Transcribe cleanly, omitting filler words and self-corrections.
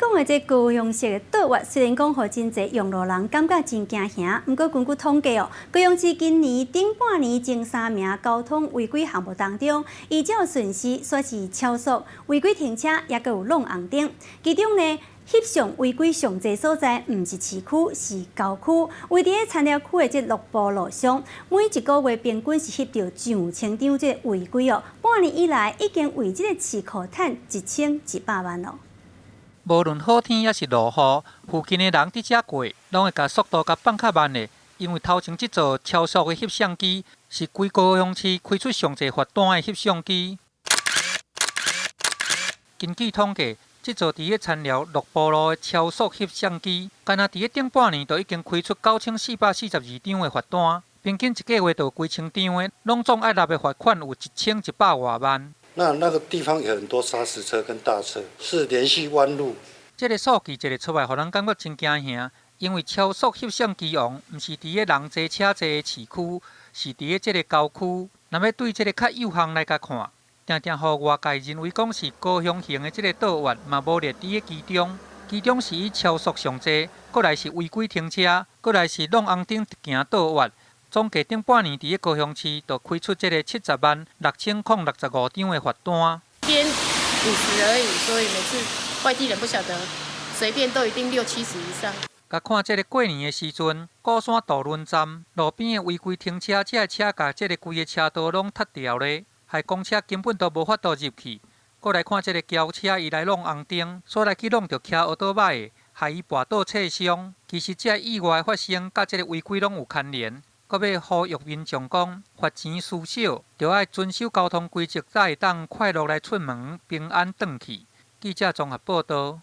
講的這高雄市的倒越，雖然講予真濟用路人感覺真驚嚇，毋過根據統計哦，高雄市今年頂半年前三名交通違規項目當中，依照順序煞是超速、違規停車，抑閣有挵紅燈。其中呢，翕相違規上濟所在，毋是市區，是郊區。位佇咧田寮區的這六埔路上，每一個月平均是翕著上千張這個違規哦。半年以來，已經為這個市庫趁1100萬咯。無論好天抑是落雨，附近的人佇遮過，攏會共速度共放較慢的，因為頭前這座超速的翕相機是規高雄市開出上濟罰單的翕相機。根據統計，這座佇咧田寮六埔路的超速翕相機，干焦佇咧頂半年就已經開出9442張的罰單，平均一個月就有幾千張的，攏總愛納的罰款有1100外萬。那那個地方有很多砂石車跟大車，是連續彎路。這個數據一个出來，予人感覺真驚嚇，因為超速翕相機王毋是佇咧人濟車濟的市區，是佇咧這个郊區。若欲對這个較幼項來共看，定定予外界認為講是高雄型的這个倒越，嘛無列佇咧其中。其中是以超速上濟，閣來是違規停車，閣來是挵紅燈直行倒越。總計頂半年佇咧高雄市就開出這个70萬6065張的罰單。邊50而已，所以每次外地人不曉得，隨便都一定六七十以上。共看這个過年的時陣，鼓山渡輪站路邊的違規停車，這个車共這个規个車道攏塞牢咧，害公車根本都無法度入去。閣來看這个轎車，伊來挵紅燈，煞來去挵著騎歐多擺的，害伊跋倒切傷。其實這个意外發生，佮這个違規攏有牽連。閣欲呼籲民眾講，罰錢事小，著愛遵守交通規則，才會當快樂來出門，平安轉去。記者綜合報導。